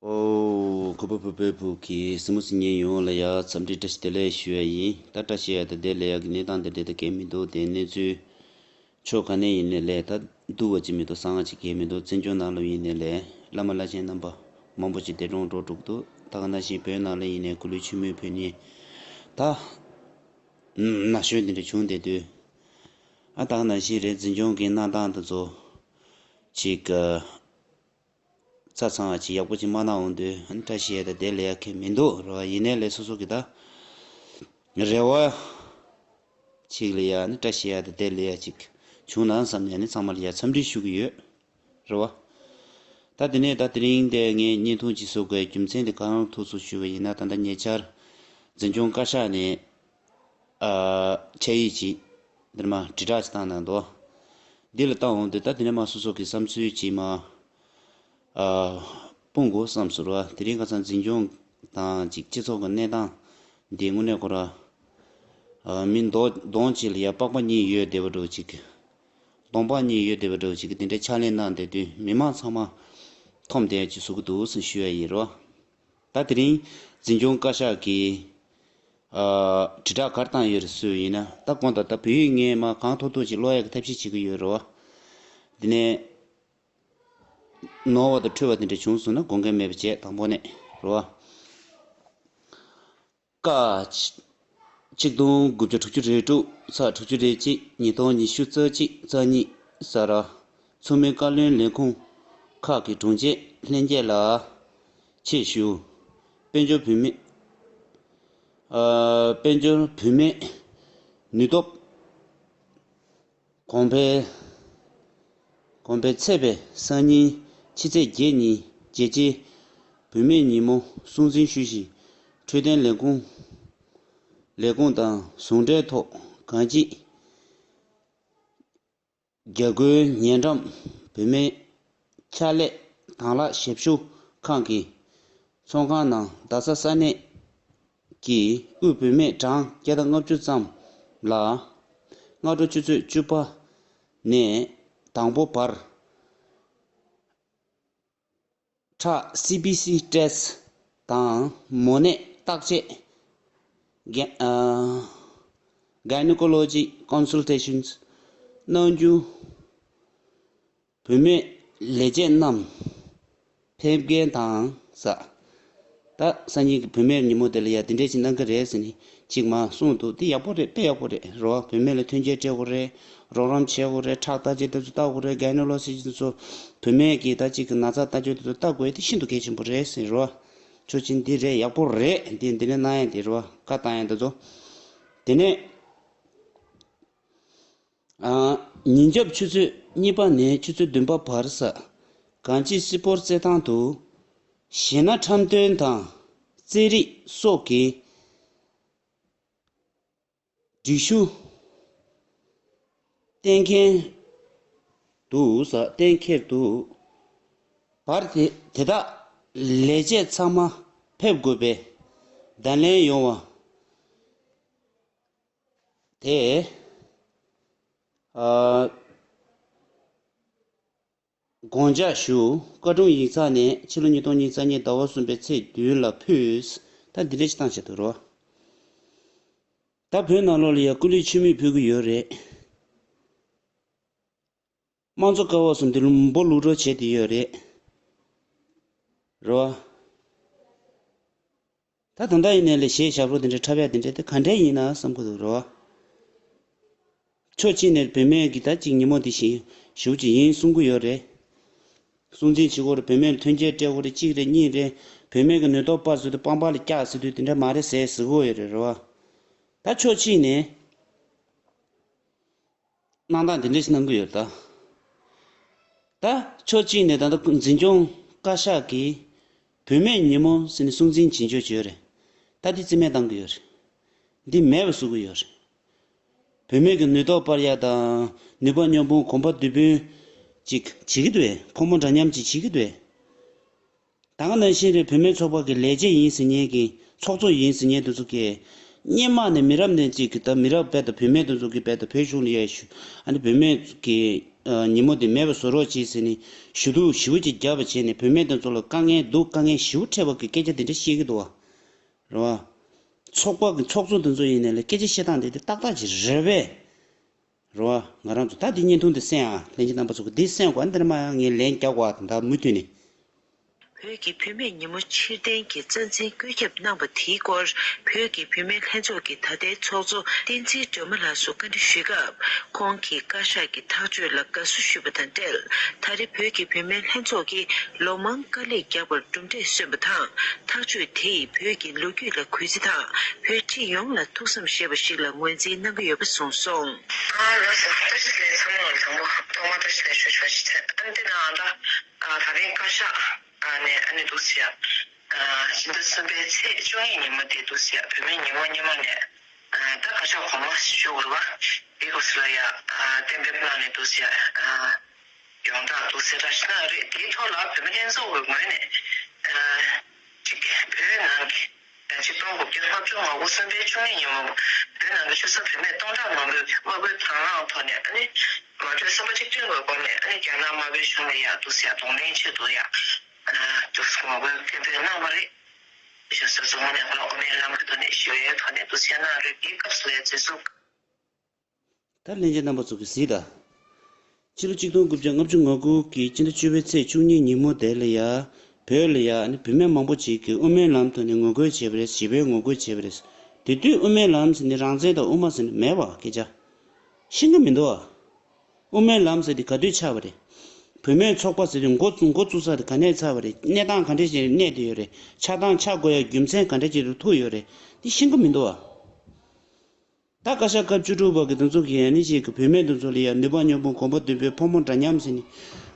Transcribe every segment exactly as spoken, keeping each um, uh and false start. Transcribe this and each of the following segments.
ཨོ། གུས་པ་བོད་པའི་བུ་གི་སྲིང་མོ་སྲིང་ཉེ་ཡོངས་ལ་ཡ་འཚམས་འདྲི་བཀྲ་ཤིས་བདེ་ལེགས་ཞུ་ཡ་ཡིན། ད་བཀྲ་ཤིས་ཡ་ད་བདེ་ལེགས་ཡ་གི་གནས་སྟངས་དེ་འདྲ་ད་གས་མི་འདུག་དེ་གནས་ཚུལ་ཕྱོགས་ག་ནས་ཡིན་ནའི་ལས་ད་སྡུག་པ་ཅིག་མི་འདུག་གསང་བ་ཅིག་གས་མི་འདུག་འཛིན་སྐྱོང་ནང་ལ་ཡིན་ནའི་ལས་བླ་མ་བླ་ཆེན་རྣམ་པ་མང་པོ་ཅིག་འདས་གྲོངས་འགྲོ་འགྲོ་གི་འདུག་ད་ག་ནང་བཞིན་བོད་ནང་ལ་ཡིན་ནའི་སྐུ་ལུས་མཆོད་མེར་ཕུལ་མཁན་ད་ན་གཞོན་དེ་འདྲ་བྱུང་བསྡད་དུས། ཨ་ད་ག་ནང་བཞིན་རེད། འཛིན་སྐྱོང་གི་གནང་སྟངས་དེ་ཚོ་ཅིག་ཆ་ཚང་བ་ཅིག་ཡག་པོ་ཅིག་མ་གནང་འོང་དུས་ཨ་ནི་བཀྲ་ཤིས་ཡ་ད་བདེ་ལེགས་ཡ་གས་མི་འདུག་རེད་བ། ཡིན་ནའི་ལས་སོ་སོ་གི་ད་རེ་བ་ཅིག་ལ་ཡ་ཨ་ནི་བཀྲ་ཤིས་ཡ་ད་བདེ་ལེགས་ཡ་ཅིག་བྱུང་ན་བསམ་ནས་ཨ་ནི་ཚང་མ་ལ་ཡ་འཚམས་འདྲི་ཞུ་གི་ཡོད་རེད་བ། ད་དེ་ནས་ད་དེ་རིང་དེ་ངས་བརྙན་ཐུང་ཅིག་བཟོ་དགོས་རྒྱུ་མཚན་དེ་གང་རུང་ཐུགས་སུ་ཞུ་བ་ཡིན་ན། ད་ལྟ་ཉེ་ཆར་འཛིན་སྐྱོང་བཀའ་ཤག་ནས་ཨ་ཆ་ཡིག་ཅིག་འདིར་མ་དྲིལ་བསྒྲགས་ཅིག་བཏང་གནང་འདུག་འདི་ལ་བལྟ་འོང་དུས་ད་དེ་ནས་མ་སོ་སོ་གི་བསམ་ཚུལ་ཅིག་མ་ཨ་སྤུངས་དགོས་བསམ་སོང་ར། དེ་རིང་ཁ་སང་འཛིན་སྐྱོང་དང་ཅིག་སྤྱི་ཚོགས་ཀྱི་གནས་སྟངས་འདི་དངོས་གནས་ཁོ་ར་ཨ་མི་གདོང་གདོང་གཅིག་ལ་ཡ་པགས་པ་གཉིས་ཡོད་བསྡད་པ་འདྲ་བོ་ཅིག་གདོང་པགས་གཉིས་ཡོད་བསྡད་པ་འདྲ་བོ་ཅིག་གི་དེ་འདྲའི་ཕྱག་ལས་གནང་བསྡད་དུས་མི་མང་ཚང་མ་འཐོམ་བསྡད་ཅིག་བཟོ་གི་འདུག་ཟེར་ཞུ་ཡ་ཡིན་རོ། ད་དེ་རིང་འཛིན་སྐྱོང་བཀའ་ཤག་གིས་ཨ་དྲིལ་བསྒྲགས་ག་རེ་བཏང་ཡོད་རེད་ཟེར་ཡིན་ན། ད་དགོངས་དག་ད་བོད་ཡིག་ངས་མ་གང་ཐུབ་ཐུབ་ཅིག་ཀློག་ཡག་གི་ཐབས་ཤེས་བྱེད་ཀྱི་ཡོད་རེད་བ། འདི་ནས་ནོར་བ་དང་འཁྲུལ་བ་དེ་འདྲ་བྱུང་སོང་ན་དགོངས་འགལ་མེད་པ་བྱས་དང་པོ་ནས་རེད་བ། ཀ། ཆིག་སྟོང་དགུ་བརྒྱ་དྲུག་ཅུ་རེ་དྲུག་ཚེག་དྲུག་ཅུ་རེ་གཅིག་ཉིས་སྟོང་ཉི་ཤུ་རྩ་གཅིག་རྩ་གཉིས་ས་ར་ཚོགས་མི་བཀའ་བློན་ལས་ཁུངས་ཁག་གི་དྲུང་ཆེ་ལྷན་རྒྱས་ལ་ཆེད་ཞུ། དཔལ་འབྱོར་བུད་མེད་ཨ་དཔལ་འབྱོར་བུད་མེད་ནུས་སྟོབས་གོང་འཕེལ། གོང་འཕེལ་ཚེས་པའི་སང་ཉིན་ཕྱི་ཚེས་བརྒྱད་ཉིན་རྒྱལ་སྤྱིའི་བུད་མེད་ཉིན་མོ་སྲུང་བརྩི་ཞུ་བཞིན། འཕྲོད་བསྟེན་ལས་ཁུངས་ལས་ཁུངས་དང་ཟུང་འབྲེལ་ཐོག་གངས་སྐྱིད་རྒྱ་སྒོའི་ཉེ་འགྲམ་བུད་མེད་ཕྱག་ལས་དང་བླངས་ཞབས་ཞུ་ཁང་གི་ཚོང་ཁང་ནང་རྡ་ས་ས་གནས་ཀྱི་དབུས་བུད་མེད་གྲངས་བརྒྱ་དང་ལྔ་བཅུ་ཙམ་ལ་སྔ་དྲོ་ཆུ་ཚོད་བཅུ་པ་ནས་དང་པོ་བར་ཁྲག་སི་བི་སི་ཊེ་སི་ཊི་དང་མོ་ནད་བརྟག་དཔྱད་ག་ཨ་Gynecology Consultations གནང་རྒྱུ། བུད་མེད་ལས་བྱེད་རྣམས་ཕེབས་མཁན་དང་ས། ད་སང་ཉིན་གྱི་བུད་མེད་ཉིན་མོ་དེ་ལ་ཡ་དེ་འདྲས་ཅིག་གནང་གི་རེད་ཟེར་ནས་ཅིག་མ་གསུངས་འདུག་དེ་ཡག་པོ་རེད། དཔེ་ཡག་པོ་རེད་རོ། བུད་མེད་ལ་མཐུན་རྐྱེན་སྤྲད་དགོས་རེད། རོགས་རམ་བྱེད་དགོས་རེད། ཁྲག་ལྟ་དཔྱད་དེ་ཚོ་ལྟ་དགོས་རེད། Gynecology དེ་ཚོ་བུད་མེད་ཀྱི་ད་ཅིག་གི་ན་ཚ་ལྟ་དཔྱད་དེ་ཚོ་ལྟ་དགོས་དེ་ཤིན་ཏུ་གལ་ཆེན་པོ་རེད་ཟེར་རོ། ཆོག་མཆན་འདི་རེད། ཡག་པོ་རེད། འདི་འདི་ནས་གནང་ཡ་དེ་རོ། བཀའ་བཏང་ཡ་དེ་ཚོ། དེ་ནས། ཨ། ཉིན་རྒྱབ་ཆུ་ཚོད་གཉིས་པ་ནས་ཆུ་ཚོད་བདུན་པ་བར་ས་གངས་སྐྱིད་སྤྱི་སྤོར་རྩེད་ཐང་དུ་གཞས་སྣ་འཁྲབ་སྟོན་དང་རྩེད་རིགས་སོགས་ཀྱི་སྒྲིག་ཞུ་གཏན་འཁེལ་འདུག་ས་གཏན་འཁེལ་འདུག་བར་དེ་དེ་དག་ལས་བྱེད་ཚང་མ་ཕེབས་དགོས་པའི་བརྡ་ལན་ཡོང་བ། དེ། ཨ། དགོངས་འཇགས་ཞུ། བཀའ་དྲུང་ཡིག་ཚང་ནས་ཕྱི་ལོ་ཉིས་སྟོང་ཉི་ཤུ་རྩ་གཉིས་ཟླ་བ་གསུམ་པའི་ཚེས་བདུན་ལ་ཕུལ། ད་འདི་འདྲ་ཞིག་བཏང་བྱས་འདུག་རོ། ད་བོད་ནང་ལོགས་ལ་ཡ་སྐུ་ལུས་མཆོད་མེ་ཕུལ་གི་ཡོད་རེད། དམངས་གཙོ་ཀ་བ་གསུམ་དེ་ལུང་པོ་ལུག་འགྲོ་བྱས་ཏེ་ཡོད་རེད། རོ། ད་ད་ལྟ་ཡིན་ནའི་ལས་གཞས་ཞབས་བྲོ་དེ་འདྲ་འཁྲབ་ཡ་དེ་འདྲ་དེ་ག་འདྲ་ཡིན་ན་བསམ་གི་འདུག་རོ། ཕྱོགས་གཅིག་ནས་བུད་མེད་ཀྱི་ད་ཅིག་ཉིན་མོ་དེ་ཞིག་ཞུ་ཅིག་ཡིན་གསུང་གི་ཡོད་རེད། སྲུང་བརྩི་བྱེད་དགོས་རེད། བུད་མེད་ལ་མཐུན་རྐྱེན་སྤྲད་དགོས་རེད། གཅིག་རེད། གཉིས་རེད། བུད་མེད་ཀྱི་ནུས་སྟོབས་སྤར་ཟེར་དུས་པང་པ་ལ་བཀྱག་ཟེར་དུས་དེ་འདྲ་མ་རེད་ཟེར་ཟེར་གི་ཡོད་རེད་རོ། ད་ཕྱོགས་གཅིག་ནས། གནང་སྟངས་དེ་འདྲ་ཞིག་གནང་གི་ཡོད་ད། ད་ཕྱོགས་གཅིག་ནས་ད་ལྟ་འཛིན་སྐྱོང་བཀའ་ཤག་གིས་བུད་མེད་ཉིན་མོ་ཟེར་ནས་སྲུང་བརྩི་བྱེད་འཇོག་བྱས་ཡོད་རེད། ད་འདི་རྩིས་མེད་བཏང་གི་ཡོད་རེད། འདི་མེད་པ་བཟོ་གི་ཡོད་རེད། བུད་མེད་ཀྱི་ནུས་སྟོབས་སྤར་ཡ་དང་ནུས་པ་སྙོམས་འབོར་གོམ་པ་མདུན་སྤོས་ཅིག་བྱེད་ཀྱི་འདུག་བས། ཕོ་མོ་འདྲ་མཉམ་ཅིག་བྱེད་ཀྱི་འདུག་བས། ད་ག་ནང་བཞིན་རེད། བུད་མེད་ཚོགས་པ་གི་ལས་བྱེད་ཡིན་ཟེར་མཁན་གྱི་ཚོགས་གཙོ་ཡིན་ཟེར་མཁན་དེ་ཚོ་གིས་སྔོན་མ་ནས་མི་རབས་ནས་ཅིག་གི་ད་མི་རབས་དཔེ་ད་བུད་མེད་དེ་ཚོ་གི་དཔེ་ད་བོད་གཞུང་ལ་ཡ་ཞུ་ཨ་ནི་བུད་མེད་ཀྱི་ ཉིན་མོ་དེ་མེད་པ་བཟོ་རོགས་བྱེད་ཟེར་ནས་ཞུ་གཏུག་ཞེ་པོ་ཅིག་བརྒྱབ་པ་བྱས་ནས་བུད་མེད་དེ་ཚོ་ལ་དཀའ་ངལ་འདུག་དཀའ་ངལ་ཞེ་པོ་འཕྲད་པ་གི་སྐད་ཆ་དེ་འདྲ་བཤད་ཀྱི་འདུག་བ། རེད་བ། ཚོགས་པ་གི་ཚོགས་གཙོ་དེ་ཚོ་ཡིན་ནའི་ལ་སྐད་ཆ་བཤད་སྟངས་དེ་དེ་ཏག་ཏག་ཅིག་རེད་པས། རེད་བ། ང་རང་ཚོ་ད་འདི་བརྙན་ཐུང་འདི་གསན་ཨ། ལྷན་རྒྱས་རྣམ་པ་ཚོ་གི་འདི་གསན་དགོས་ཨ། འདི་ནས་མར་ཡང་ངས་ལན་རྒྱག་དགོས་ཨ། ད་མུ་མཐུད་ནས། བོད་ཀྱི་བུད་མེད་ཉིན་མོ་ཕྱིར་འཐེན་གྱི་རྩ་འཛིན་བཀོད་ཁྱབ་གནང་པ་དེའི་སྐོར། བོད་ཀྱི་བུད་མེད་ལྷན་ཚོགས་ཀྱི་ད་ལྟའི་ཚོགས་གཙོ་བསྟན་འཛིན་སྒྲོལ་མ་ལགས་སུ་བཀའ་འདྲི་ཞུས་སྐབས། ཁོང་གིས་བཀའ་ཤག་གི་ཐག་གཅོད་ལ་དགའ་བསུ་ཞུས་པ་དང་འབྲེལ། ད་རེས་བོད་ཀྱི་བུད་མེད་ལྷན་ཚོགས་ཀྱིས་ལོ་མང་དཀའ་ལས་བརྒྱབ་པར་གྲུབ་འབྲས་སོན་པ་དང་། ཐག་གཅོད་དེ་ཡིས་བོད་ཀྱི་ལོ་རྒྱུས་ལ་གུས་བརྩི་དང་། བོད་སྤྱི་ཡོངས་ལ་ཐུགས་བསམ་བཞེས་པ་ཞིག་ལ་ངོས་འཛིན་གནང་གི་ཡོད་པ་གསུངས་སོང་། ཨ་ལགས་སོ། བཀྲ་ཤིས་བདེ་ལེགས། ཚང་མ་ལ་དང་པོ་ཐོག་མར་བཀྲ་ཤིས་བདེ་ལེགས་ཞུ་ཆོག་ཞིག་ཆེད། ཨ་ནི་དེ་ནང་ད་ད་རིང་བཀའ་ཤག་ནས་ཨ་ནི་འདུག་ཟེར་ཡ། ཕྱི་ཟླ་གསུམ་པའི་ཚེས་བཅུ་གཉིས་ཉིན་མོ་དེ་འདུག་ཟེར་ཡ། བུད་མེད་ཉིན་མོ་སྔོན་མ་ནས་ད་བཀའ་ཤག་གོང་མ་ཞུ་དགོས་རེད་བ། དེའི་སྐབས་སུ་ལ་ཡ་གཏན་འབེབས་གནང་ནས་འདུག་ཟེར་ཡ། ཡོངས་གྲགས་འདུག་ཟེར་བཀྲ་ཤིས་གནང་རེད། དེའི་ཐོག་ལ་བུད་མེད་ལྷན་ཚོགས་ཀྱི་ངོས་ནས་ཅིག་བོད་ནང་གི་ཆིག་སྟོང་དགུ་བརྒྱ་ལྔ་བཅུ་ང་དགུ་གསུམ་པའི་བཅུ་གཉིས་ཉིན་མོ་བོད་ནང་གི་ཆོས་ཚོགས་བུད་མེད་སྟོང་ཕྲག་མང་པོས་དམག་དཔོན་དང་བླངས་ཐོག་ནས་ཨ་ནི་མ་གྲོས་གསུམ་པ་གཅིག་མཐུན་གྱི་སྒོ་ནས་ཨ་ནི་རྒྱ་ནག་དམར་པོའི་གཞུང་ལ་ཡ་འདུག་ཟེར་གདོང་ལེན་ཆེད་དུ་ཡ་འདུག་ཟེར་དམག་དཔོན་སྐད་འབོད་གནང་བ་རེད། ཞེས་སོ་སོ་ངོས་ནས་ཁོ་རང་དབུ་མའི་ལམ་གྱི་ཐོག་ནས་ཞི་བའི་ཐོག་ནས་འདུག་ཟེར་གནང་རེད། དེའི་སྐབས་སུ་ལ་ཡ་འཛིན་བཟུང་། ད་ལྷན་རྒྱས་རྣམ་པ་ཚོ་གིས་གཟིགས་དང་། ཕྱི་ལོ་ཆིག་སྟོང་དགུ་བརྒྱ་ལྔ་བཅུ་ང་དགུ་གི་སྤྱི་ཟླ་བཅུ་པའི་ཚེས་བཅུ་གཉིས་ཉིན་མོ་དེ་ལ་ཡ། བོད་ལ་ཡ་ནི་བུད་མེད་མང་པོ་ཅིག་གིས་དབུ་མའི་ལམ་ཐོག་ནས་ངོ་རྒོལ་བྱས་པ་རེད། ཞི་བའི་ངོ་རྒོལ་བྱས་པ་རེད། དེ་དུས་དབུ་མའི་ལམ་ཟེར་ནི་རང་བཙན་དང་དབུ་མ་ཟེར་ནི་མེད་པ་སྐད་ཆ་ཤེས་ཀྱི་མི་འདུག་ཨ། དབུ་མའི་ལམ་ཟེར་དེ་ག་དུས་ཆགས་པ་རེད། བུད་མེད་ཚོགས་པ་ཟེར་དེ་འགོ་བཙུགས་འགོ་བཙུགས་ས་དེ་ག་ནས་ཆགས་པ་རེད། གནས་སྟངས་ག་འདྲ་ཞིག་གནས་བསྡད་ཡོད་རེད། ཆགས་སྟངས་ཆགས་དགོས་ཡ་རྒྱུ་མཚན་ག་འདྲ་ཞིག་ཏུ་ཐུག་ཡོད་རེད། དེ་ཤེས་ཀྱི་མི་འདུག་ཨ། ད་བཀའ་ཤག་སྐབས་བཅུ་དྲུག་པ་གི་དེ་ཚོ་གིས་ཨ་ནི་ཅིག་གི་བུད་མེད་དེ་ཚོ་ལ་ཡ་ནུས་པ་སྙོམས་པོ་གོམ་པ་མདུན་སྤོས་ཕོ་མོ་འདྲ་མཉམ་ཟེར་ནི་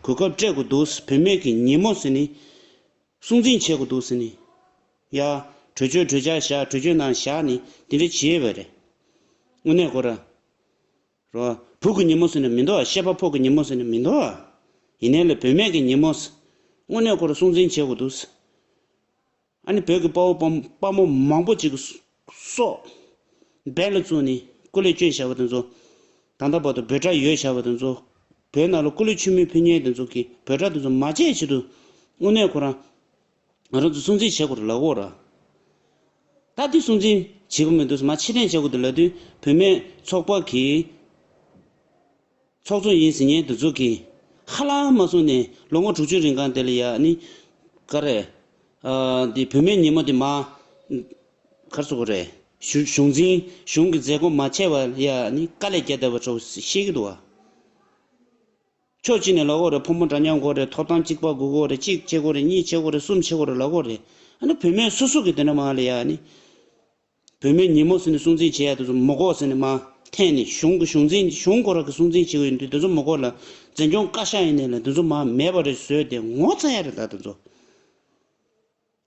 གོ་སྐབས་སྤྲད་དགོས་འདུག་བུད་མེད་ཀྱི་ཉིན་མོ་ཟེར་ནི་སྲུང་འཛིན་བྱེད་དགོས་འདུག་ཟེར་ནི་ཡ། གྲོས་ཆོད་གྲོས་འཆར་བཞག་གྲོས་ཆོད་ནང་བཞག་ནི་དེ་འདྲ་བྱས་པ་རེད། དངོས་གནས་ཁོ་ར། རོ། བུ་གི་ཉིན་མོ་ཟེར་ནི་མི་འདུག་ཨ། སྐྱེས་པ་ཕོ་གི་ཉིན་མོ་ཟེར་ནི་མི་འདུག་ཨ། ཡིན་ནའི་ལ་བུད་མེད་ཀྱི་ཉིན་མོ། དངོས་གནས་ཁོ་ར་སྲུང་འཛིན་བྱེད་དགོས་འདུག་ཨ་ནི་བོད་ཀྱི་དཔའ་བོ་དཔའ་དཔའ་མོ་མང་པོ་ཅིག་གི་སྲོག་སྦད་ལ་བཙུགས་ནས་སྐུ་ལས་བསྐྱོན་བཞག་པ་དེ་ཚོ། ད་ལྟ་བར་དུ་འབོད་སྒྲ་ཡོད་བཞག་པ་དེ་ཚོ། བོད་ནང་ལ་སྐུ་ལས་མཆོད་མེ་ཕུལ་མཁན་དེ་ཚོ་གི་འབོད་སྒྲ་དེ་ཚོ་མ་བརྗེད་ཆེད་དུ། དངོས་གནས་ཁོ་རང་། ང་རང་ཚོ་སྲུང་བརྩི་བྱེད་དགོས་རེད་ལབ་དགོས་རེད། ད་འདི་སྲུང་བརྩི་བྱེད་དགོས་མི་འདུག་མ་ཕྱིར་འཐེན་བྱེད་དགོས་འདུག་ལབ་དུས་བུད་མེད་ཚོགས་པ་གིས། ཚོགས་གཙོ་ཡིན་ཟེར་མཁན་དེ་ཚོ་གིས་ཧ་ལམ་མ་སོང་ནས་ལོ་ངོ་དྲུག་ཅུ་རིང་གང་དེ་ལ་ཡ་ནི་ག་རེ། ཨ། འདི་བུད་མེད་ཉིན་མོ་དེ་མ་གར་སོང་གི་རེད། གཞུ་གཞུང་འཛིན་གཞུང་གི་མཛད་སྒོ་མ་བྱས་པ་ལ་ཡ་ནི་དཀའ་ལས་རྒྱག་བསྡད་པ་ཚོ་ཤེས་ཀྱི་འདུག་བ། ཕྱོགས་གཅིག་ནས་ལབ་དགོས་རེད། ཕོ་མོ་འདྲ་མཉམ་དགོས་རེད། ཐོབ་ཐང་གཅིག་པ་དགོས་དགོས་རེད། གཅིག་བྱེད་དགོས་རེད། གཉིས་བྱེད་དགོས་རེད། གསུམ་བྱེད་དགོས་རེད་ལབ་དགོས་རེད། ཨ་ནི་བུད་མེད་སོ་སོ་གི་དེ་འདྲ་མ་ལ་ཡ་ནི། བུད་མེད་ཉིན་མོ་ཟེར་ནས་སྲུང་བརྩི་བྱེད་ཡ་དེ་ཚོ་མི་དགོས་ཟེར་ནས་མར་འཐེན་ནས་གཞུང་གི་གཞུང་འཛིན་གཞུང་སྐོར་གྱི་སྲུང་བརྩི་བྱེད་ཀྱི་ཡོད་དུས་དེ་ཚོ་མི་དགོས་ལ། འཛིན་སྐྱོང་བཀའ་ཤག་ཡིན་ནའི་ལ་དེ་ཚོ་མར་མེད་པ་རེད་བཟོས་ཏེ་ངོ་ཚ་ཡ་རེད། ད་དེ་ཚོ།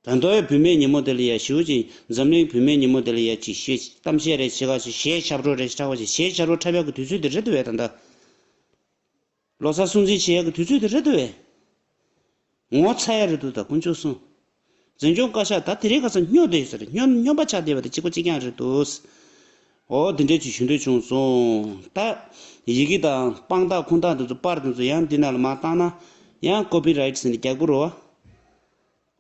ད་ལྟ་བའི་བུད་མེད་ཉིན་མོ་དེ་ལ་ཡ་ཞེ་པོ་ཅིག་འཛམ་གླིང་བུད་མེད་ཉིན་མོ་དེ་ལ་ཡ་ཅིག་གཞས་གཏམ་བཤད་རེད། བྱེད་ག་ཅིག་གཞས་ཆབ་རོ་རེད། ཆགས་པ་ཅིག་གཞས་ཆབ་རོ་འཁྲབ་ཡག་གི་དུས་ཚོད་དེ་རེད་འདུག་བས་ད་ལྟ། ལོ་གསར་སྲུང་བརྩི་བྱེད་ཡག་གི་དུས་ཚོད་དེ་རེད་འདུག་བས། ངོ་ཚ་ཡ་རེད་འདུག་ད་དཀོན་མཆོག་གསུམ། འཛིན་སྐྱོང་བཀའ་ཤག་ད་དེ་རིང་ཁ་སང་སྨྱོ་བསྡད་ཡོད་ས་རེད། སྨྱོ་སྨྱོན་པ་ཆགས་བསྡད་པ་དེ་གཅིག་པ་གཅིག་རྐྱང་རེད་འདུག་འོ་དེ་འདྲས་ཅིག་ཞུ་འདོད་བྱུང་སོང་། ད་ཡི་གེ་དང་དཔང་རྟགས་ཁུངས་དག་དེ་ཚོ་པར་དེ་ཚོ་ཡང་འདི་ནང་ལ་མར་བཏང་ན་ཡང་ཀོ་པི་རའིཊ་ཟེར་ནས་རྒྱག་གི་རེད་བ།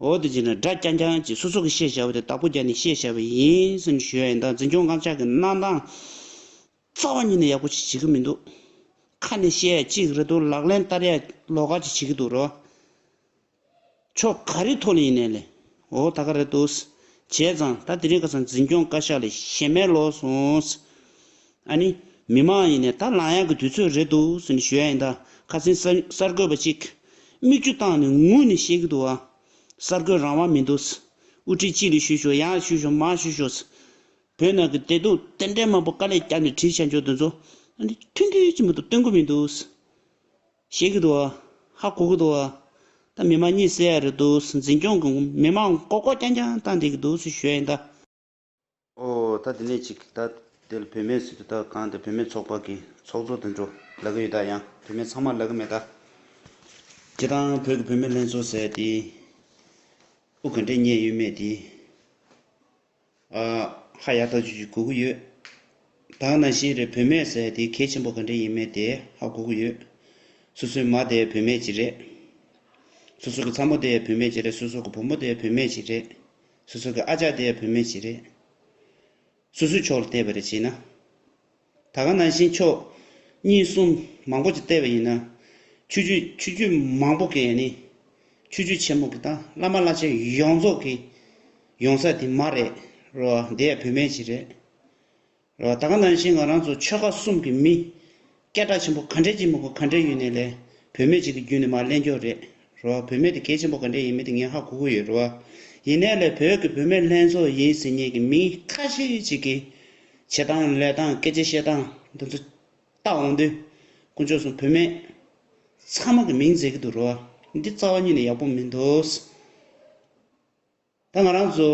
འོ་དེ་བྱས་ན་སྒྲ་རྐྱང་རྐྱང་ཅིག་སོ་སོ་གིས་བཤད་བཞག་པ་དེ་བདག་པོ་རྒྱག་ནས་བཤད་བཞག་པ་ཡིན་ཟེར་ནས་ཞུ་ཡ་ཡིན། ད་འཛིན་སྐྱོང་བཀའ་ཤག་གི་གནང་སྟངས་རྩ་བ་ཉིད་ནས་ཡག་པོ་ཅིག་བྱེད་ཀྱི་མི་འདུག་ཁ་ནས་བཤད་ཡ་གཅིག་རེད་འདུག་ལག་ལེན་བསྟར་ཡ་ལོགས་ཀ་ཅིག་བྱེད་ཀྱི་འདུག་རོ། ཕྱོགས་ག་རེའི་ཐོག་ལ་ཡིན་ནའི་ལས། འོ་ད་ག་རེད་འདུག་བྱས་ཙང་ད་དེ་རིང་ཁ་སང་འཛིན་སྐྱོང་བཀའ་ཤག་ལ་ཞེ་མེར་ལོག་སོང་། ཨ་ནི། མི་མང་ཡིན་ནའི་ད་ལངས་ཡག་གི་དུས་ཚོད་རེད་འདུག་ཟེར་ནས་ཞུ་ཡ་ཡིན། ད་ཁ་སང་གསར་གསར་འགོད་པ་གཅིག་མིག་ཆུ་བཏང་ནས་ངུས་ནས་བཤད་ཀྱི་འདུག་བ། གསར་འགོད་རང་དབང་མི་འདུག་དབུ་ཁྲིད་གཅིག་ལ་ཞུས་ཤོག་ཡར་ཞུས་ཤོག་མར་ཞུས་ཤོག་བོད་ནང་གི་བདེ་སྡུག་དེ་འདྲའི་མང་པོ་དཀའ་ལས་བརྒྱབ་ནས་བྲིས་བཞག་ཆོག་དེ་ཚོ། ཨ་ནི་ཐུང་ཐུང་ཅིག་མ་གཏོགས་སྟོན་གྱི་མི་འདུག་ཤེས་ཀྱི་འདུག་བ། ཧ་གོ་གི་འདུག་བ། ད་མི་མང་གཉིད་སད་ཡ་རེད་འདུག་འཛིན་སྐྱོང་གི་མི་མང་མགོ་སྐོར་རྐྱང་རྐྱང་བཏང་བསྡད་ཀྱི་འདུག་ཟེར་ཞུ་ཡ་ཡིན་ད། ཨོ་ད་དེ་ནས་ཅིག་ད་དེ་ལ་བུད་མེད་ཟེར་དུས་ད་གང་དེ་བུད་མེད་ཚོགས་པ་གི་ཚོགས་གཙོ་དེ་འདྲ་ལབ་ཀྱི་ཡོད། ད་ཡང་བུད་མེད་ཚང་མ་ལབ་ཀྱི་མེད་ད། སྤྱིར་བཏང་བོད་ཀྱི་བུད་མེད་ལྷན་ཚོགས་ཟེར་དེ་དབུ་ག་འདྲས་བརྙེས་ཡོད་མེད་དེ། ཨ། ཧ་ཡག་ཐག་ཆོད་ཅིག་གོ་གི་ཡོད། ད་ག་ནང་བཞིན་རེད། བུད་མེད་ཟེར་དེ་གལ་ཆེན་པོ་ག་འདྲ་ཡིན་མིན་དེ་ཧ་གོ་གི་ཡོད། སོ་སོའི་མ་དེ་བུད་མེད་ཅིག་རེད། སོ་སོ་གི་ཚ་མོ་དེ་བུད་མེད་ཅིག་རེད། སོ་སོ་གི་བུ་མོ་དེ་བུད་མེད་ཅིག་རེད། སོ་སོ་གི་ཨ་ཅག་དེ་བུད་མེད་ཅིག་རེད། སོ་སོའི་ཕྱོགས་ལ་བལྟས་པ་རེད་བྱས་ན། ད་ག་ནང་བཞིན་ཕྱོགས་གཉིས་གསུམ་མང་པོ་ཅིག་བལྟས་པ་ཡིན་ན། ཆོས་བརྒྱུད་ཆོས་བརྒྱུད་མང་པོ་གི་ནི། ཆོས་བརྒྱུད་ཆེན་མོ་གི་དང་བླ་མ་བླ་ཆེན་ཡོངས་རྫོགས་ཀྱི་ཡོང་ས་དེ་མ་རེད། རོ་འདི་ཡ་བུད་མེད་ཅིག་རེད། རོ་ད་ག་ནང་བཞིན་ང་རང་ཚོ་ཆོལ་ཁ་གསུམ་གྱི་མི། སྐད་གྲགས་ཆེན་པོ་ག་འདྲས་ཀྱི་མི་གོ་ག་འདྲས་ཡོད་ནས་ལས། བུད་མེད་ཅིག་གི་བརྒྱུད་ནས་མར་གླེང་རྒྱུ་རེད། རོ་བུད་མེད་དེ་གལ་ཆེན་པོ་ག་འདྲས་ཡིན་མིན་དེ་ངས་ཧ་གོ་གི་ཡོད་རོ། ཡིན་ནའི་ལས་བོད་ཀྱི་བུད་མེད་ལྷན་ཚོགས་ཡིན་ཟེར་མཁན་གྱི་མི་ཁ་ཤས་ཅིག་གིས། བྱེད་སྟངས་ལས་སྟངས་སྐད་ཆ་བཤད་སྟངས་འདི་ཚོ་བལྟ་འོང་དུས། དཀོན་མཆོག་གསུམ་བུད་མེད་ཚང་མ་གི་མིང་བརྗེ་གི་འདུག་རོ། འདི་རྩ་བ་ཉིད་ནས་ཡག་པོ་མི་འདུག་ད་ང་རང་ཚོ་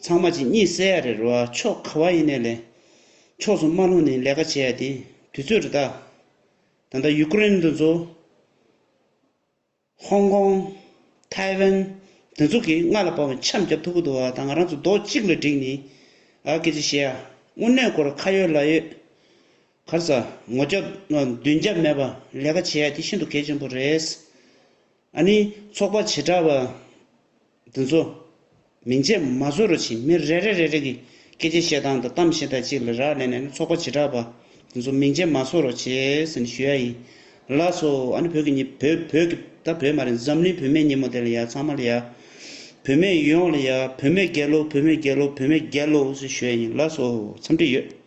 ཚང་མ་གཅིག་གཉིད་སད་ཡ་རེད་རོ། ཕྱོགས་ག་བ་ཡིན་ནའི་ལས། ཕྱོགས་སུ་མ་ལྷུང་ནས་ལས་ཀ་བྱེད་ཡ་དེ་དུས་ཚོད་རེད་ད། ད་ལྟ་ཡུ་ཀེ་རེན་དུ་ཚོ། ཧོང་ཀོང་། ཐའེ་ཝན། དེ་ཚོ་གིས་སྔ་ལ་བབས་པའི་འཆམ་རྒྱབ་ཐུབ་ཀྱི་འདུག་བ། ད་ང་རང་ཚོ་རྡོག་གཅིག་ལ་བསྒྲིགས་ནས། ཨ་སྐད་ཆ་བཤད་ཡ། དངོས་གནས་ཁོ་རང་ཁ་ཡོད་ལག་ཡོད། ག་རེ་ཟ། ངོ་རྒྱབ་མདུན་རྒྱབ་མེད་པ་ལས་ཀ་བྱེད་ཡ་དེ་ཤིན་ཏུ་གལ་ཆེན་པོ་རེད། ཨ་ནི་ཚོགས་པ་བྱེ་བྲག་པ་དེ་ཚོ་མིང་ཆད་མ་བཟོ་རོགས་བྱེད། མི་རེ་རེ་རེ་རེ་གི་སྐད་ཆ་བཤད་སྟངས་དང་གཏམ་བཤད་སྟངས་གཅིག་ལ་རག་ལས་ནས་ནི་ཚོགས་པ་བྱེ་བྲག་པ་དེ་ཚོ་མིང་ཆད་མ་བཟོ་རོགས་བྱེད་ཟེར་ནས་ཞུ་ཡ་ཡིན། ལགས་སོ། ཨ་ནི་བོད་ཀྱི་ཉི་བོད་བོད་ཀྱི་ད་བོད་མ་རེད། འཛམ་གླིང་བུད་མེད་ཉིན་མོ་དེ་ལ་ཡ་ཚང་མ་ལ་ཡ། བུད་མེད་ཡོངས་ལ་ཡ་བུད་མེད་རྒྱལ་ལོ། བུད་མེད་རྒྱལ་ལོ། བུད་མེད་རྒྱལ་ལོ་ཟེར་ཞུ་ཡ་ཡིན། ལགས་སོ། འཚམས་འདྲི་ཡོད།